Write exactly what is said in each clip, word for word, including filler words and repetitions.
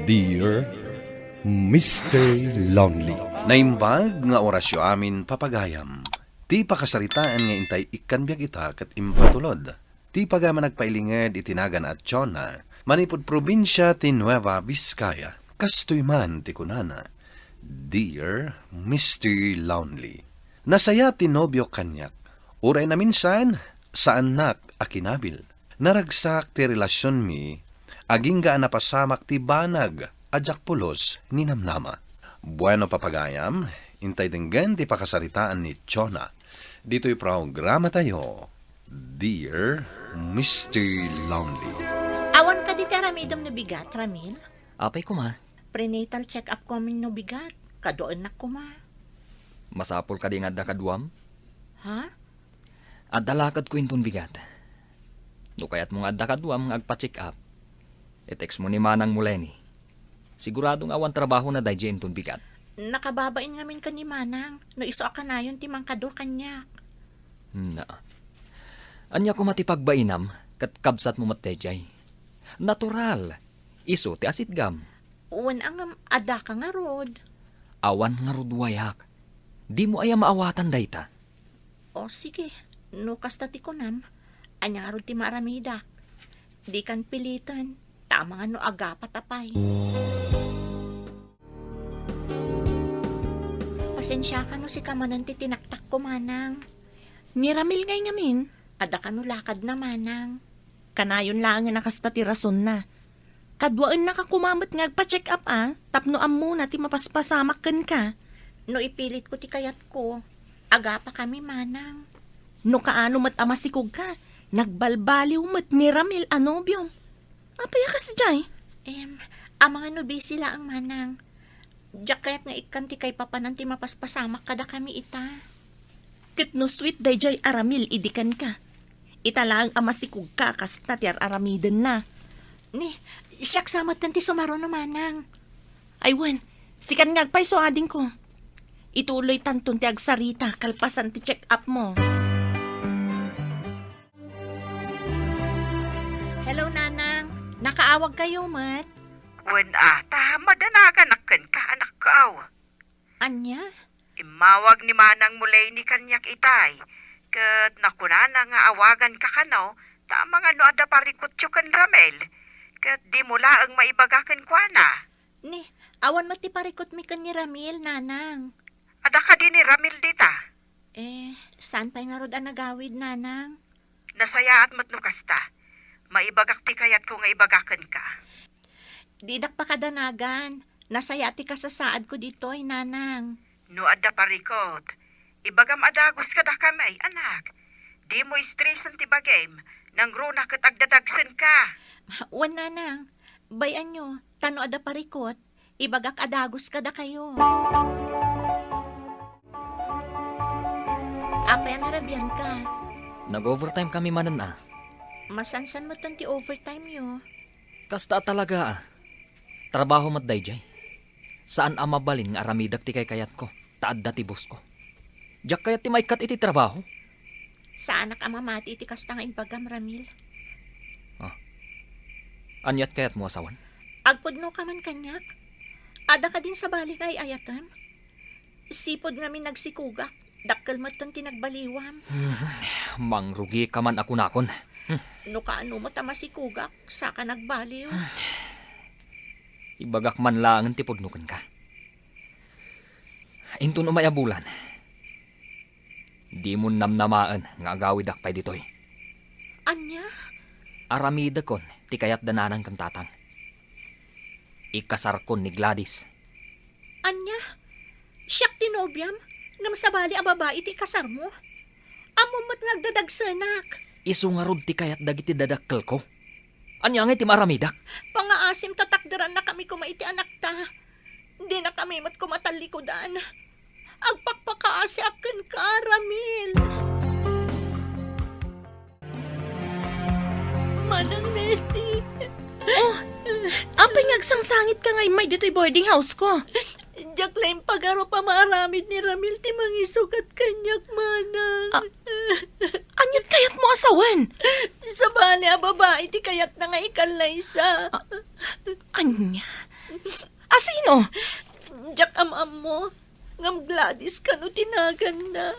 Dear Mister Lonely. Naimbag nga orasyo amin, papagayam. Ti pakasaritaan nga intay ikkan biag ita ket impatulod ti pagayam a nagpailinged iti nagan a Chona, manipud probinsia ti Nueva Vizcaya. Kastoy man ti kunana, Dear Mister Lonely. Nasayaat ti nobio kaniak. Uray naminsan, saannak a kinabil. Naragsak ti relasionmi, agingga a napasamak ti banag a diak pulos ninamnama. Bueno, papagayam, intay denggen ti pakasaritaan ni Chona. Ditoy programatayo, Dear Mister Lonely. Awan kadi ti aramidem no bigat, Ramil? Apay koma? Prenatal check-up ko amin no bigat. Kaduaennak koma. Masapul kadi nga adda kaduam? Ha? Adda lakedko inton bigat. No kayatmo nga adda kaduam nga agpa-check-up, i-text mo ni manangmo Lenny. Sigurado nga awan trabahona daydiay inton bigat. Nakababain ngamin ken ni manang no isu a kanayon ti mangkadua kaniak. Na. Ania koma ti pagbainam ket kabsatmo met daydiay? Natural. Isu ti asitgam. Wen a ngem, adda ka ngarud. Awan ngarud wayak. Dimo aya maawatan dayta? O, sige. No kasta ti kunam, ania ngarud ti maaramidak? Dikan piliten, ta amangan no agapa ta pay. Pasensiaka no sika manen ti tinaktakko, manang. Ni Ramil ngay ngamin? Adda kano lakadna, manang. Kanayon laengen a kasta ti rasonna. Kaduaennaka koma met nga agpa-check-up a, tapno ammona ti mapaspasamak kenka. No ipilitko ti kayatko, agapakami, manang. No kaano met a masikogka, nagbalbaliw met ni Ramil a nobiom. Apay a kasdiay? Em, amangan no busy laeng, manang. Diak kayat nga ikkan ti kaipapanan ti mapaspasamak kadakami ita. Ket no sweet daydiay a Ramil idi kenka. Ita laeng a masikogka a kasta ti ar-aramidenna. Ni, siak sa metten ti sumaruno, manang. Ay wen, sikan nga agpayso adingko. Ituloytanton ti agsarita kalpasan ti check-up mo. Hello, Nanang. Nakaawagkayo met? Wen a, ta madanaganak kenka, anakko. Ania? Immawag ni manangmo Lenny kaniak itay, ket nakunana nga awaganka kano, ta amangan no adda parikutyo ken Ramil, ket dimo laeng maibaga kenkuana. Ni, awan met ti parikutmi ken ni Ramil, Nanang. Adda kadi ni Ramil dita? Eh, saan pay ngarud a nagawid, Nanang? Nasayaat met no kasta. Maibagak ti kayatko nga ibaga kenka. Didak pakadanagan. Nasayaat ti kasasaadko ditoy, Nanang. No adda parikut, ibagam a dagus kadakami, anak. Dimo stresen ti bagim, nangruna ket agdadagsenka. Wen, Nanang. Bay-anyo, ta no adda parikut, ibagak a dagus kadakayo. Apay a narabianka? Nag-overtime kami manen a. Masansan metten ti overtime yo. Kasta a talaga a. Trabaho met daydiay. Saan a mabalin nga aramidek ti kaykayatko, ta adda ti boss ko. Diak kayat ti maikkat iti trabaho. Saanak a mamati iti kasta nga imbagam, Ramil. Ah. Aniat kayatmo a sawen? Agpudnoka man kaniak. Adda kadin sabali nga ay-ayatem? Sipud ngamin nagsikogak, dakkel metten ti nagbaliwam. Hmm, mangrugika man a kunakon. Hmm. No kaano met a masikogak, saka nagbaliw. Ibagak man laengen ti pudno kenka. Inton umay a bulan, dimon namnamaen nga agawidak pay ditoy. Ania? Aramidekon ti kayat da nanang ken tatang. Ikasarkon ni Gladys. Ania? Siak ti nobiam, ngem sabali a babai ti ikasarmo? Ammom met nga agdadagsenak. Isu ngarud ti kayat dagiti dadakkelko. Ania ngay ti maaramidak? Pangaasim ta takderannakami koma iti anakta. Dinakami met koma tallikudan. Agpakpakaasiak kenka, Ramil. Manang Leti. Oh, apay nga agsangsangitka nga immay ditoy boarding house ko? Diak la impagarup a maaramid ni Ramil ti mangisukat kaniak, manang. Ah, aniat kayatmo a sawen? Sabali a babai ti kayatna nga ikallaysa. Ah, ania? No. Diak am-ammo, ngem Gladys kano ti naganna.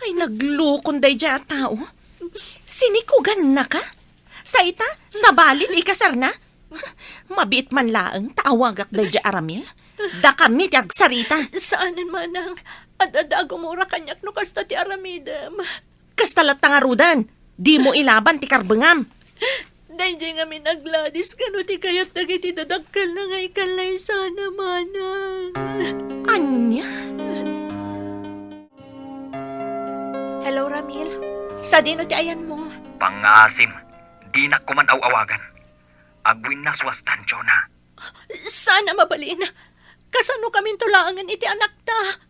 Ay, naglukon daydiay a tao. Sinikuganna ka? Sa ita, sabali ti ikasarna? Mabiit man laeng ta awagak daydiay a Ramil. Dakami ti agsarita. Saanen, manang. Ad-adda a gumura kaniak no kasta ti aramidem. Kasta latta ngaruden. Dimo ilaban ti karbengam. Daydiay ngamin a Gladys kano ti kayat dagiti dadakkelna nga ikallaysana, manang. Ania? Hello, Ramil. Sadino ti ayanmo? Pangngaasim, dinak koman aw-awagan. Agwinnas wastan, Jonah. Saan a mabalin? Kasano kaminto laengen iti anakta?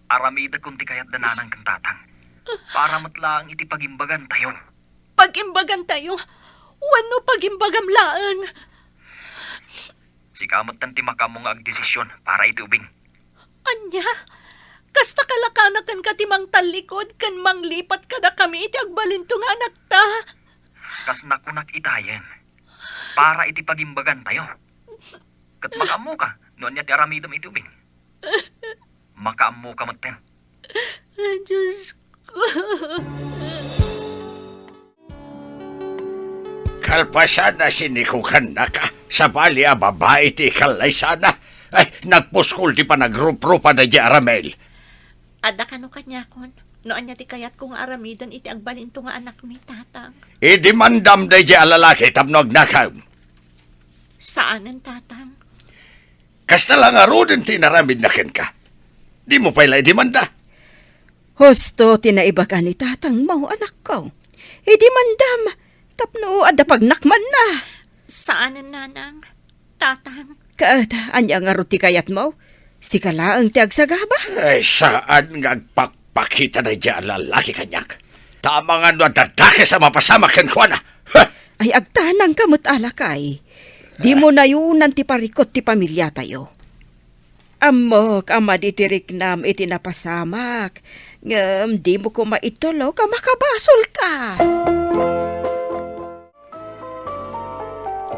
Aramidekon ti kayatda nanang ken tatang. Para met laeng iti pagimbagantayo. Pagimbagantayo? Wenno pagimbagam laeng? Sika metten ti makaammo nga agdesisyon para iti ubing. Ania? Kasta kalakana kenka ti mangtallikud ken manglipat kadakami iti agbalinto nga anakta? Kas nakunak itayen, para iti pagimbagantayo. Ket makaammoka no ania ti aramidem iti ubing. Makaammoka metten. Diyos ko. Kalpasan a sinikugannaka, sabali a babai ti ikallaysana. Ay, nagpuskol ti panagruprupa daydiay a Ramil. Adda kano kaniakon, no ania ti kayatko nga aramiden iti agbalinto nga anakmi, Tatang. Idimandam daydiay a lalaki tapno agnakem. Saanen, Tatang. Kasta la ngaruden ti inaramidna kenka. Dimo pay la idimanda. Husto ti naibaga ni tatangmo, anakko. Idimandam, tapno adda pagnakmanna. Saanen, nanang, tatang. Ket ania ngarud ti kayatmo? Sika laeng ti agsagaba? Ay, saan nga agpakpakita daydiay a lalaki kaniak. Ta amangan no adda dakes a mapasamak kenkuana. Ha! Ay, agtanangka met a lakay. Dimo nayonan ti parikut ti pamiliatayo. Ammok a madi ti riknam iti napasamak, ngem dimo koma itulok a makabasolka.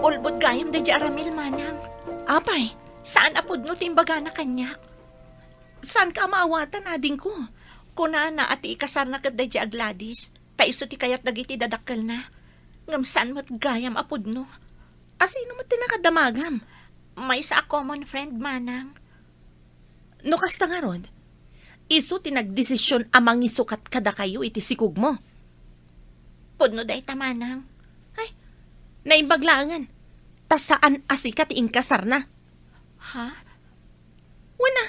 Ulbod gayam daydiay a Ramil, manang. Apay? Saan a pudno ti imbagana kaniak. Saanka a maawatan, adingko. Kunana a ti ikasarna ket daydiay a Gladys, ta isu ti kayat dagiti dadakkelna. Ngem saan met gayam a pudno. A sino met ti nakaddamagam? Maysa a common friend, manang. No kasta ngarud, isu ti nagdesisyon a mangisukat kadakayo iti sikugmo. Pudno dayta, manang. Ay, naimbag laengen. Ta saan a sika ti inkasarna. Ha? Wen a,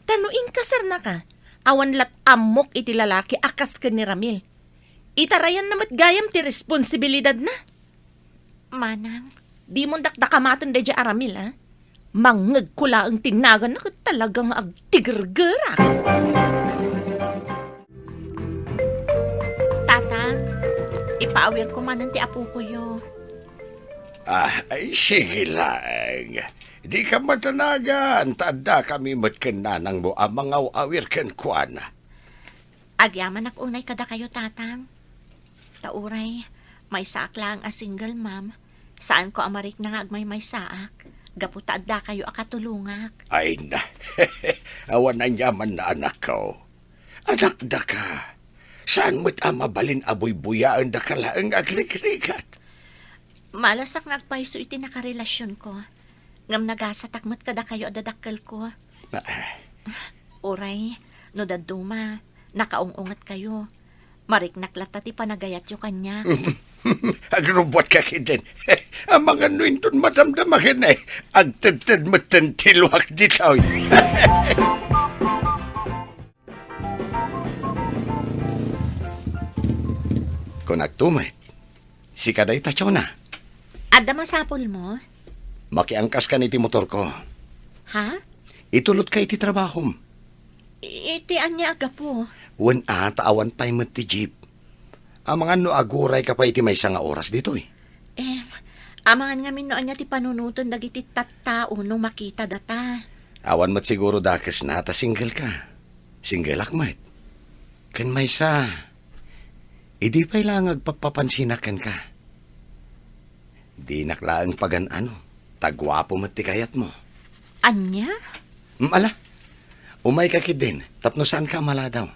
ta no inkasarnaka, awan lat ammok iti lalaki a kas ken ni Ramil. Itarayanna met gayam ti responsibilidadna. Manang. Dimon dakdakamaten daydiay a Ramil, a? Mangngegko laeng ti naganna ket talaga nga agtigergerak. Tatang, ipaawirko manen ti apokoyo. Ah, ay, sige laeng. Dika matanagan, ta addakami met ken nanangmo a mangaw-awir kenkuana. Agyamanak unay kadakayo, Tatang. Ta uray, maysaak laeng a single mom, saanko a marikna nga agmaymaysaak, gapu ta addakayo a katulongak. Ay na, awan aniamanna, anakko. Anakdaka, saan met a mabalin a buybuyaendaka laeng nga agrigrigat? Malasak nga agpayso iti nakarelasionko, ngem nagasatak met kadakayo a dadakkelko. Ah. Uray, no dadduma, nakaung-ungetkayo. Mariknak latta ti panagayatyo kaniak. Agrubbuatka ketdin. Amangan no inton madamdama ken, eh, agtedted metten ti luak ditoy. Kunakto met, sika dayta, Chona. Adda masapulmo? Makiangkaska iti motorko. Ha? Itulotka iti trabahom. Iti ania a gapu? Wen a, ta awan pay met ti jeep. Amangan no agurayka pay iti maysa nga oras ditoy. Em, amangan ngamin no ania ti panunoten dagiti tattao no makita data. Awan met siguro dakesna ta single ka. Single ak met. Ken maysa, idi pay laeng agpappapansinak kenka. Dinak laeng pagan-ano. Ta guapo met ti kayatmo. Ania? Mm, ala, umayka ketdin tapno saanka a maladaw.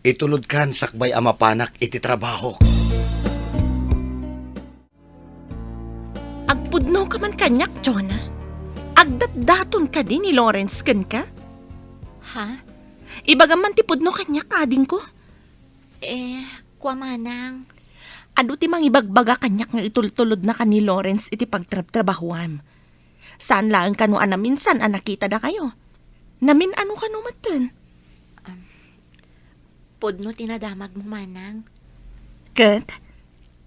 Itulodkan sakbay a mapanak iti trabahok. Agpudnoka man kaniak, Jonah. Agdatdaton kadi ni Lawrence kenka? Ha? Ibagam man ti pudno kaniak, adingko. Eh, kua manang. Adu ti mangibagbaga kaniak nga itultulodnaka ni Lawrence iti pagtrabtrabahuam. Saan laeng kano a naminsan a nakitada kayo. Namin-ano kano metten? Pudno ti nadamagmo, manang. Ket,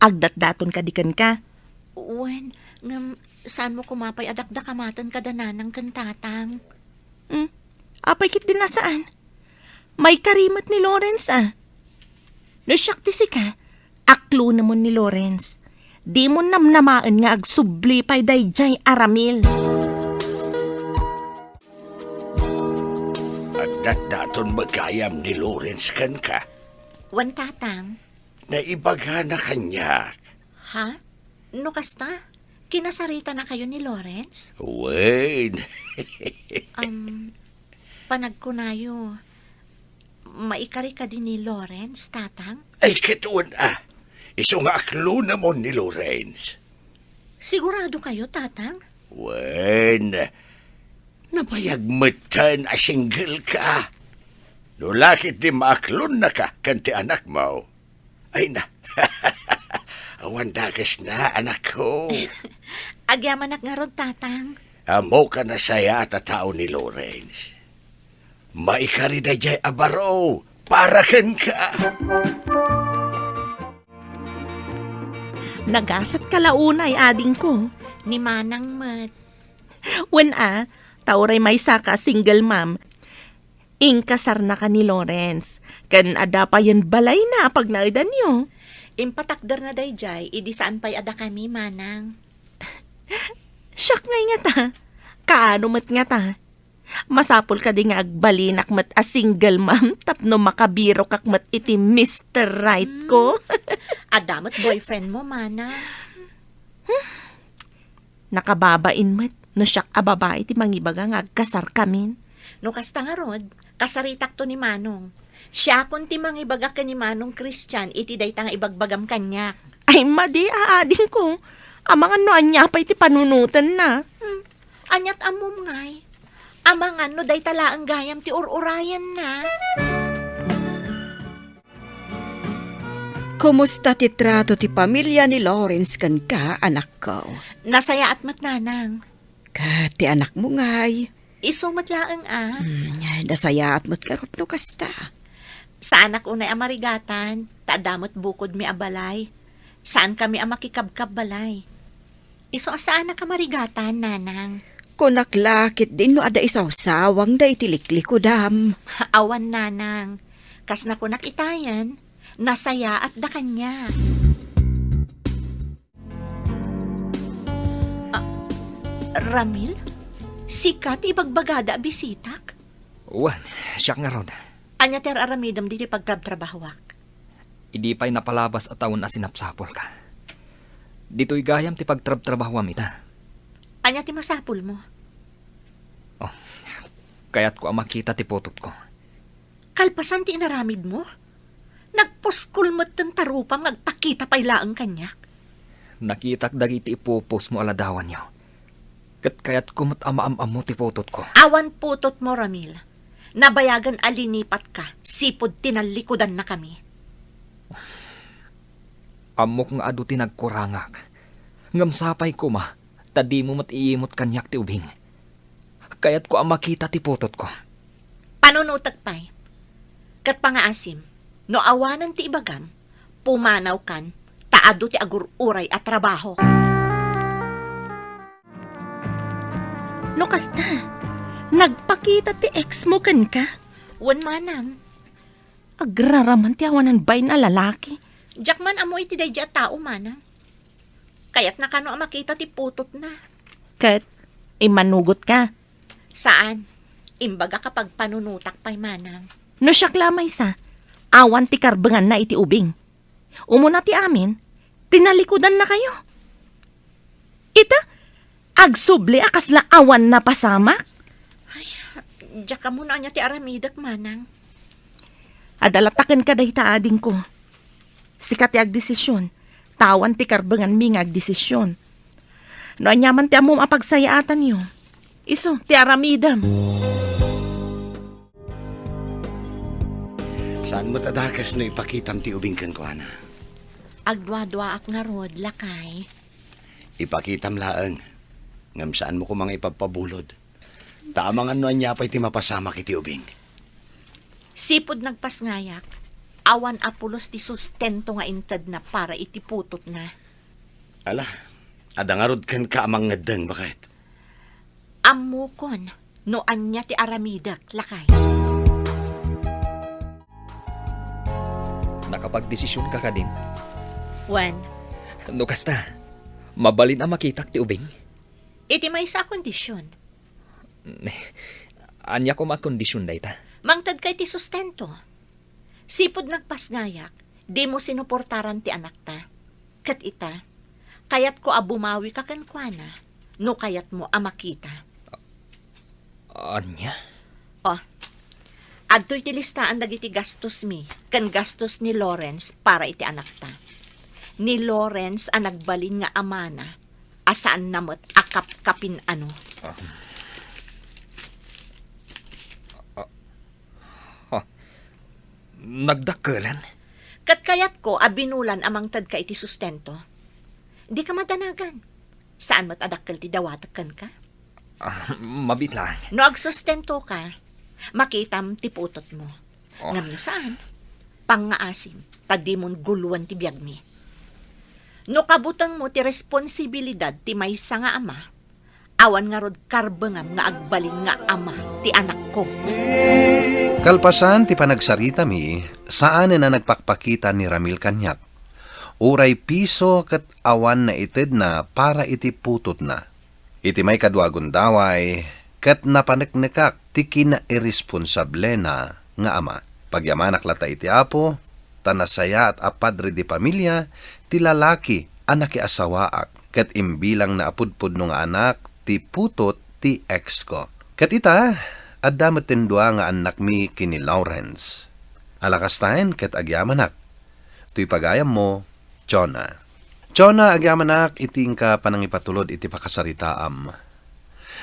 agdatdaton kadi kenka? Wen, ngem saanmo koma pay a dakdakamaten kada nanang ken tatang. Hmm, apay ketdin a saan? Maikari met ni Lawrence, a. No siak ti sika, aklonemon ni Lawrence. Dimo namnamaen nga agsubli pay daydiay a Ramil. Agdatdaton met gayam ni Lawrence kenka? Wen, tatang. Naibagana kaniak. Ha? No kasta, kinasaritana kayo ni Lawrence? Wen. Am, panagkunayo, maikari kadi ni Lawrence, tatang? Ay, ket wen a. Isu nga aklonemon ni Lawrence. Sigurado kayo, tatang? Wen, nabayag metten a single ka. No la ketdi maaklonnaka ken ti anakmo. Ay na, awan dakesna, anakko. Agyamanak ngarud, tatang. Ammok a nasayaat a tao ni Lawrence. Maikari daydiay a baro para kenka. Nagasat ka la unay, adingko. Ni manang met. Wen a, ta uray maysaka a single mom, inkasarnaka ni Lawrence, ken adda payen balayna a pagnaedanyo. Impatakderna daydiay idi saan pay a dakami, manang. Siak ngay ngata. Kaano met ngata? Masapul kadi nga agbalinak met a single mom tapno makabirokak met iti Mister Right ko? Hmm. Adda met boyfriend mo, manang. Nakababain met no siak a babai ti mangibaga nga agkasarkamin. No kasta ngarud, kasaritakto ni Manong. Siakon ti mangibaga ken ni Manong Christian iti dayta nga ibagbagam kaniak. Ay, madi, adingko. Amangan no ania pay ti panunotenna. Hmm. Aniat ammom ngay? Amangan no dayta laeng gayam ti ur-urayenna. Kumusta ti trato ti pamilia ni Lawrence kenka, anakko? Nasayaat met, nanang. Ket ti anakmo ngay? Isu met laeng a. Hmm, nasayaat met ngarud no kasta. Saanak unay a marigatan, ta adda met bukodmi a balay. Saankami a makikabkabbalay. Isu a saanak a marigatan, nanang. Kunak la ketdin no adda isawsawangda iti liklikudam. Awan, nanang. Kas nakunak itayen, nasayaatda kaniak. Ah, Ramil? Sika ti ibagbagada a bisitak? Wen, siak ngarud. Ania ti ar-aramidem ditoy pagtrabtrabahuak? Idi pay napalabas a tawen a sinapsapulka. Ditoy gayam ti pagtrabtrabahuam ita. Ania ti masapulmo? Oh, kayatko a makita ti putotko. Kalpasan ti inaramidmo? Nagpuskol metten ta rupam nga agpakita pay laeng kaniak. Nakitak dagiti ipupusmo a ladawanyo. Ket kayatko met a maam-ammo ti putotko. Awan putotmo, Ramil. Nabayagen a linipatka, sipud tinallikudannakami. Ammok nga adu ti nagkurangak. Ngem sapay koma, ta dimo met iimut kaniak ti ubing. Kayatko a makita ti putotko. Panunotek pay. Ket pangaasim, no awanen ti ibagam, pumanawkan, ta adu ti agur-uray a trabaho. No kasta, nagpakita ti ex mo kenka? Wen, manang. Agraraman ti awanan bain a lalaki. Diak man ammo iti daydi a tao, manang. Kayatna kano a makita ti putotna. Ket, immanugot ka? Saan. Imbagak a pagpanunotak pay, manang. No siak la maysa, awan ti karbenganna iti ubing. Umuna ti amin, tinalikudanna kayo. Ita, Agsubli a kasla awan napasamak? Ay, diak ammo no ania ti aramidek, manang. Adda latta kenka dayta, adingko. Sika ti agdesisyon, ta awan ti karbenganmi nga agdesisyon. No aniaman ti ammom a pagsayaatanyo, isu ti aramidem. Saan met a dakes no ipakitam ti ubing kenkuana? Agduaduaak ngarud, lakay. Ipakitam laeng, ngem saanmo koma nga ipabpabulod. Ta amangan no ania pay ti mapasamak iti ubing. Sipud nagpasngayak, awan a pulos ti sustento nga intedna para iti putotna. Ala, adda ngarud kenka a mangngeddeng, baket? Ammokon no ania ti aramidek, lakay. Nakapagdesisyonka kadin? Wen. No kasta, mabalin a makitak ti ubing? Iti maysa a kondisyon. Ania koma a kondisyon dayta? Mangtedka iti sustento. Sipud nagpasngayak, dimo sinuportaran ti anakta. Ket ita, kayatko a bumawika kenkuana no kayatmo a makita. Ania? Oh, adtoy ti listaan dagiti gastosmi ken gastos ni Lawrence para iti anakta. Ni Lawrence a nagbalin nga amana a saanna met a kapkapin-ano. Ah. Ah. Ha. Nagdakkelen? Ket kayatko a binulan a mangtedka iti sustento. Dika madanagan. Saan met a dakkel ti dawatek kenka? Ah, mabiit laeng. No agsustentoka, makitam ti putotmo. Oh. Ngem no saan, pangngaasim, ta dimon guloen ti biagmi. No kabutengmo ti responsibilidad ti maysa nga ama, awan ngarud karbengam nga agbalin nga ama ti anakko. Kalpasan ti panagsaritami, saanen a nagpakpakita ni Ramil kaniak. Uray piso ket awan naitedna para iti putotna. Iti maikadua a gundaway, ket napaneknekak ti kinairresponsablena nga ama. Pagyamanak latta iti Apo, ta nasayaat a padre de pamilia ti lalaki a nakiasawaak, ket imbilangna a pudpudno nga anak ti putot ti ex ko. Ket ita, adda metten dua nga annakmi ken ni Lawrence. Ala kastaen ket agyamanak. Toy pagayammo, Jonah. Jonah, agyamanak iti inka panangipatulod iti pakasaritaam.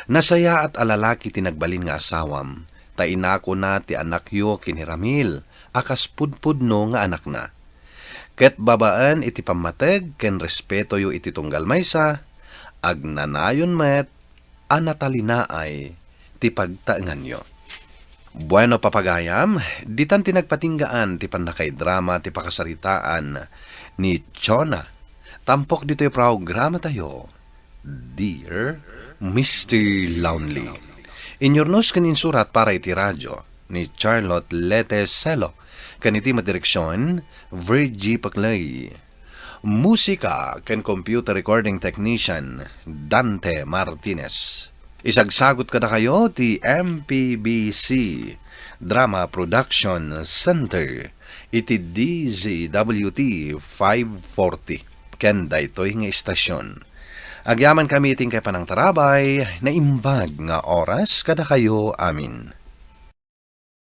Nasayaat a lalaki ti nagbalin nga asawam, ta inakona ti anakyo ken ni Ramil a kas pudpudno nga anakna. Ket babaen iti pammateg ken respetoyo iti tunggal maysa, agnanayon met a natalinaay ti pagtaenganyo. Bueno, papagayam, ditan ti nagpatinggaan ti pannakaidrama ti pakasaritaan ni Jonah. Tampok ditoy programatayo, Dear Mister Lonely. Inyurnos ken insurat para iti radio ni Charlotte Lete Celo, ken iti met direksion, Virgie Paclay. Musika ken computer recording technician, Dante Martinez. Isagsagut kadakayo ti M P B C Drama Production Center iti D Z W T five forty ken daytoy nga istasyon. Agyamankami iti inkay panangtarabay, naimbag nga oras kadakayo amin.